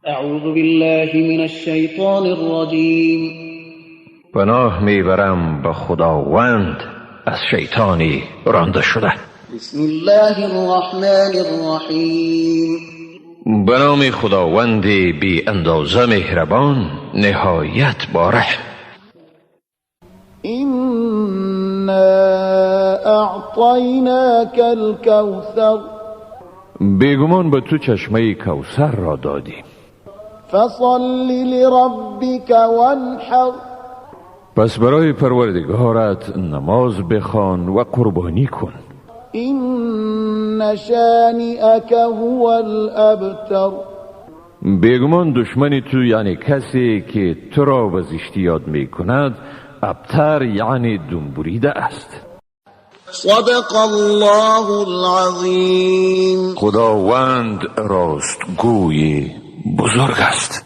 أعوذ بالله من الشیطان الرجیم. پناه میبرم به خداوند از شیطانی رانده شده. بسم الله الرحمن الرحیم. به نام خداوند بی اندازه مهربان، نهایت با رحم. إنا أعطيناك الكوثر. بیگمان به تو چشمه کوثر را دادیم. فصل لربك وانحر. پس برای پروردگارت نماز بخوان و قربانی کن. إن شانئك هو الأبتر. بیگمان دشمن تو، یعنی کسی که تو را به زشتی یاد می کند، ابتر، یعنی دم بریده است. صدق الله العظیم. خداوند راستگوی بزرگ است.